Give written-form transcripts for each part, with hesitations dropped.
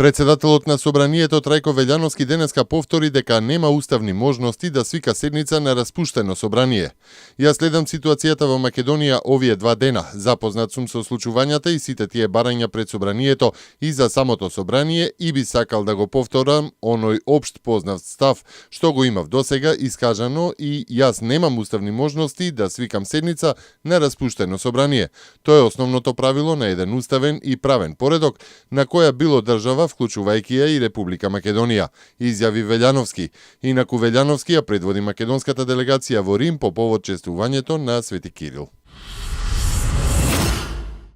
Председателот на Собранието Трајко Велјановски денеска повтори дека нема уставни можности да свика седница на распуштено собрание. Ја следам ситуацијата во Македонија овие 2 дена. Запознат сум со случувањата и сите тие барања пред собранието и за самото собрание и би сакал да го повторам оној општ познат став што го имав досега искажано и јас немам уставни можности да свикам седница на распуштено собрание. Тоа е основното правило на еден уставен и правен поредок на која било држава вклучувајќи ја и Република Македонија, изјави Велјановски. Инаку Велјановски ја предводи македонската делегација во Рим по повод чествувањето на Свети Кирил.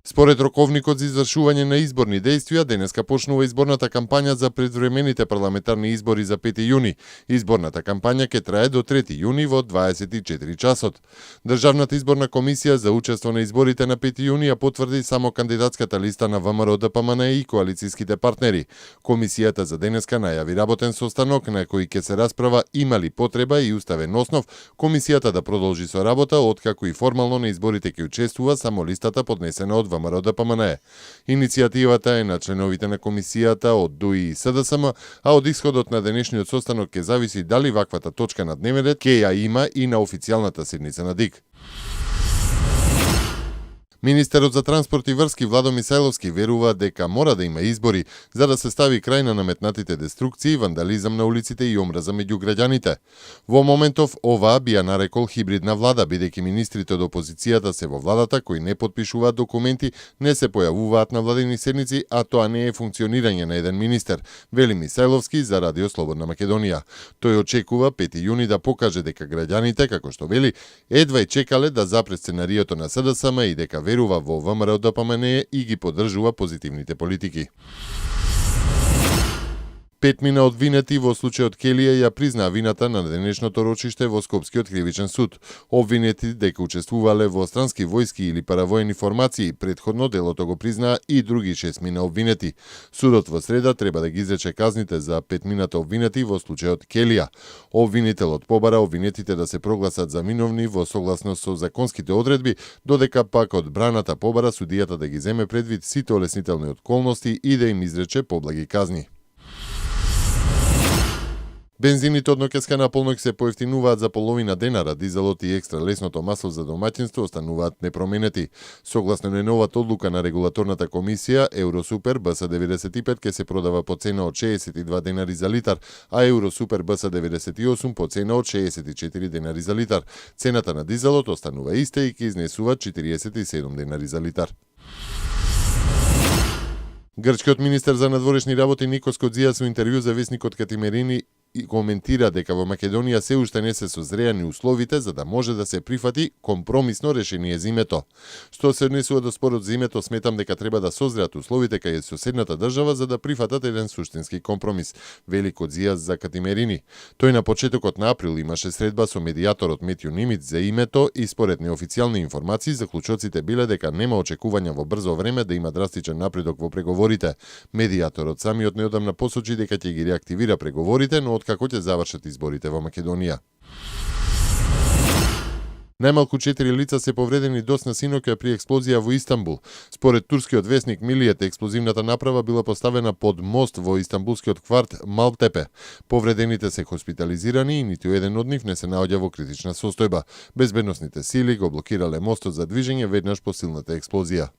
Според роковникот за извршување на изборни дејствија, денеска почнува изборната кампања за предвремените парламентарни избори за 5 јуни. Изборната кампања ќе трае до 3 јуни во 24 часот. Државната изборна комисија за учество на изборите на 5 јуни ја потврди само кандидатската листа на ВМРО ДПМН и коалицијските партнери. Комисијата за денеска најави работен состанок на кој ќе се расправа има ли потреба и уставен основ комисијата да продолжи со работа откако и формално на изборите ќе учествува само листата поднесена од ВМРО ДПМН. Иницијативата е на членовите на комисијата од ДУИ и СДСМ, а од исходот на денешниот состанок ќе зависи дали ваквата точка на дневен ред ќе ја има и на официјалната седница на ДИК. Министерот за транспорт и врски Владо Мисајловски верува дека мора да има избори за да се стави крај на наметнатите деструкции, вандализам на улиците и омраза меѓу граѓаните. Во моментов ова би ја нарекол хибридна влада, бидејќи министрите од опозицијата се во владата кои не потпишуваат документи, не се појавуваат на владени седници, а тоа не е функционирање на еден министер, вели Мисајловски за Радио Слободна Македонија. Тој очекува 5 јуни да покаже дека граѓаните, како што вели, едва и чекале да запре сценариото на СДСМ и дека верува во ВМРО ДПМН и ги поддржува позитивните политики. 5 мина обвинети во случајот Келија ја признаа вината на денешното рочиште во Скопскиот кривичен суд. Обвинети дека учествувале во странски војски или паравоени формации, предходно делото го признаа и други 6 мина обвинети. Судот во среда треба да ги изрече казните за 5 мината обвинети во случајот Келија. Обвинителот побара обвинетите да се прогласат за виновни во согласност со законските одредби, додека пак од браната побара судијата да ги земе предвид сите олеснителни околности и да им изрече поблаги казни. Бензините од ноќеска на полнок се поевтинуваат за половина денара, дизелот и екстра лесното масло за домаќинство остануваат непроменети. Согласно најновата одлука на регулаторната комисија, Евросупер БС95 ќе се продава по цена од 62 денари за литар, а Евросупер БС98 по цена од 64 денари за литар. Цената на дизелот останува иста и ќе изнесува 47 денари за литар. Грчкиот министер за надворешни работи Никос Кодзијас во интервју за весникот Катимерини и коментира дека во Македонија се уште не се созреани условите за да може да се прифати компромисно решение за името. Што се однесува до спорот за името, сметам дека треба да созреат условите кај соседната држава за да прифатат еден суштински компромис, вели Кодзијас за Катимерини. Тој на почетокот на април имаше средба со медијаторот Метју Нимиц за името и според неофицијални информации заклучоците биле дека нема очекувања во брзо време да има драстичен напредок во преговорите. Медијаторот самиот неодамна посочи дека ќе ги реактивира преговорите, но како ќе завршат изборите во Македонија. Најмалку 4 лица се повредени досна синоќа при експлозија во Истанбул. Според турскиот весник Милиет, експлозивната направа била поставена под мост во истанбулскиот кварт Малтепе. Повредените се хоспитализирани и ниту еден од нив не се наоѓа во критична состојба. Безбедносните сили го блокирале мостот за движење веднаш по силната експлозија.